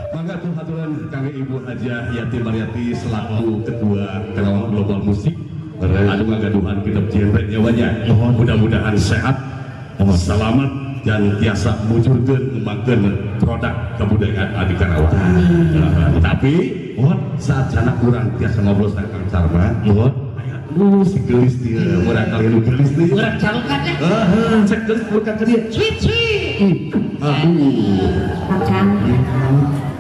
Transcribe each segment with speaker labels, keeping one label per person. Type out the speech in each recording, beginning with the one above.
Speaker 1: Mangga tuh haturan kangge Ibu Hajah Yati Maryati selaku Ketua Karawang Global Musik. Anu ngagaduhan genep genre nyawanya. Mudah-mudahan sehat, selamat dan tiasa mujurkeun ngembangkeun produk kebudayaan adi Karawang. Tapi saat sana kurang tiasa ngobrol sama Kang Sarman. Aduh, si gelis dia, murah kali lu gelis dia.
Speaker 2: Urang calukan ya.
Speaker 1: Heeh, cek gelis bukan ke dia.
Speaker 2: Sweet sweet.
Speaker 1: Aduh.
Speaker 3: Akang.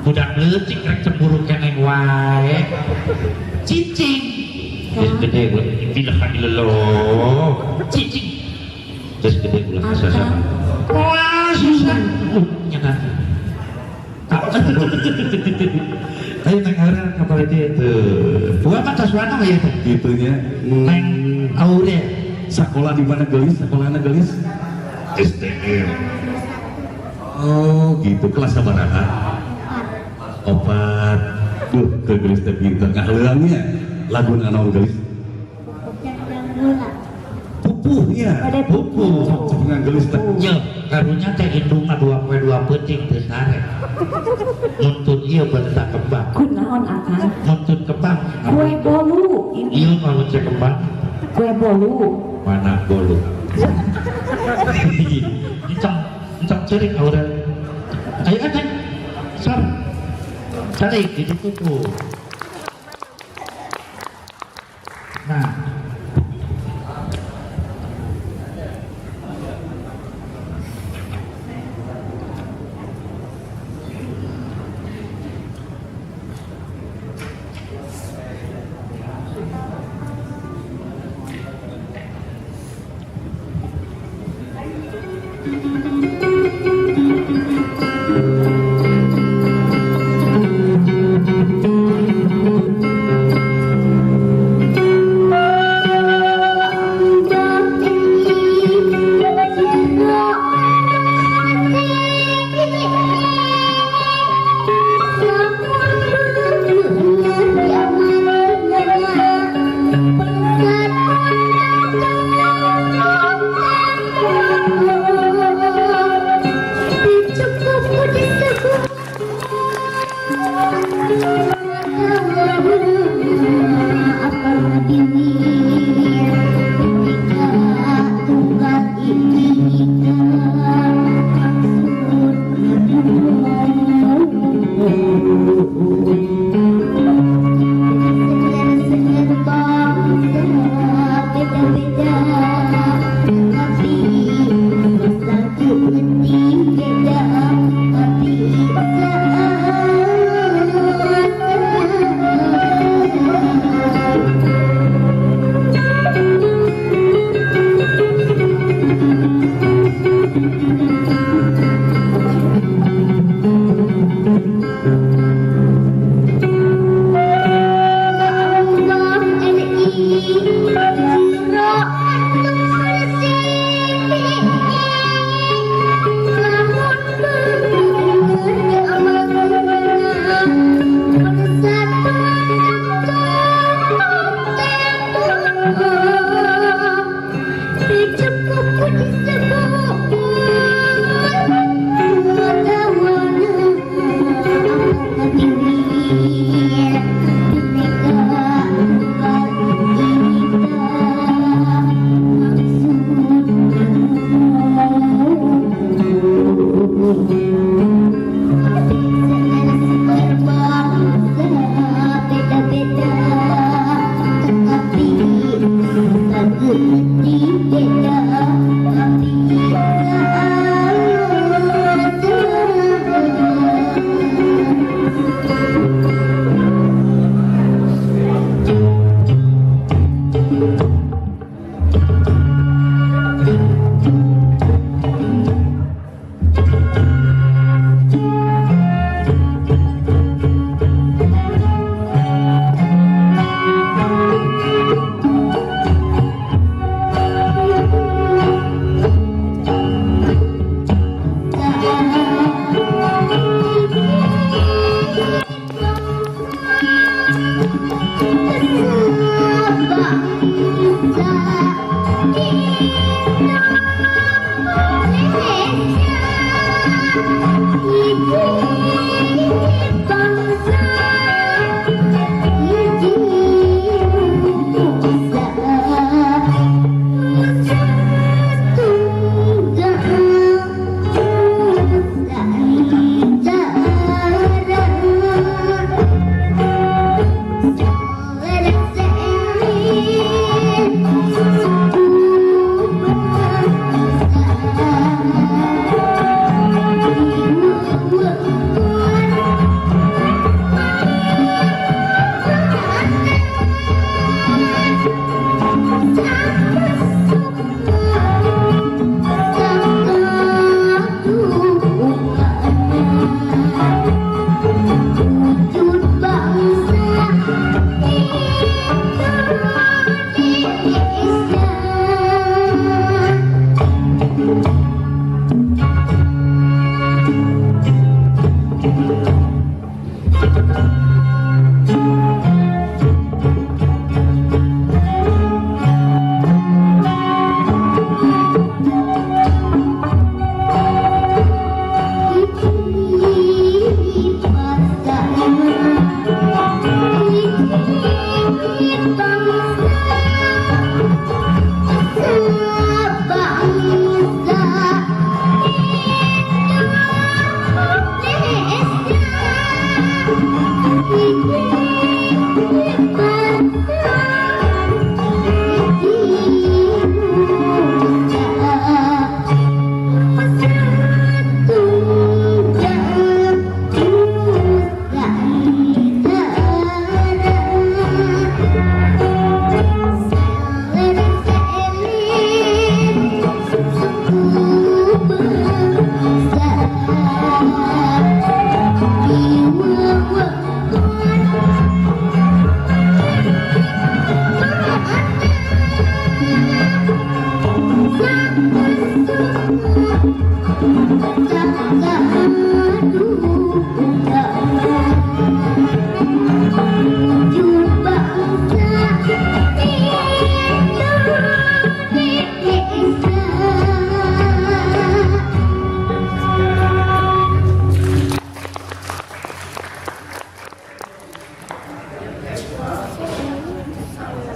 Speaker 2: Budak leutik rek cemburu keneng wae. Cicing. Geus gede ulah bilah ka dilelo. Cicing. Geus gede ulah kasasa. Wah, susah. Nyana. Ayo neng Aurel kapal dia tuh. Bukan mah tos warna ya teh.
Speaker 1: Gitunya.
Speaker 2: Neng Aurel.
Speaker 1: Sekolah di mana gelis? Sekolahnya gelis? STM. Oh, gitu. Kelas sabaraha? Opat. Duh, ke gelis teh pinter ngahleuangnya. Lagu naon gelis? Pupuhnya.
Speaker 2: Pupuh.
Speaker 1: Cenah gelis teh.
Speaker 2: Nya, karunya teh indung mah dua poe dua peuting teu sare. Nuntun ieu bentak kembang.
Speaker 3: Kunaon Akang?
Speaker 2: Nuntun kembang.
Speaker 3: Kue bolu. Ini
Speaker 2: Ieu mah mun cek kembang.
Speaker 3: Kue bolu.
Speaker 2: Mana bolu? Encong, encong ceurik Aurel. Ayo kan, sar. Calik di situ tuh. Nah,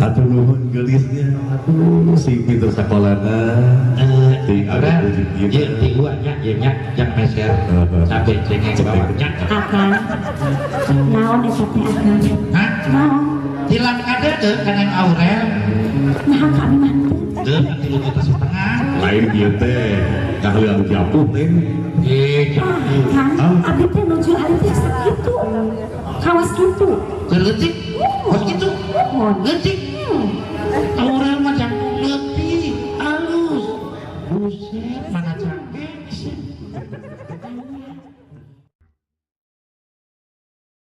Speaker 1: Aduh nuhun geulisnya, aduh si pinter sakolana. Ti
Speaker 2: ieu ti gua nya ieu nya jang meser cabe cengeng bawang nya.
Speaker 3: Akang. Naon eta teh akang?
Speaker 2: Hah?
Speaker 3: Naon?
Speaker 2: Tilang kade teu kana Aurel.
Speaker 3: Nah kami mah
Speaker 2: teu. Teu 3,5 juta.
Speaker 1: Lain ieu teh kaheulang japuh teh.
Speaker 2: Eh, japuh.
Speaker 3: Kang, abdi teh nuju ari teh sakitu. Kawas kitu.
Speaker 2: Keur leutik. Kos kitu. Leutik. Aurel mah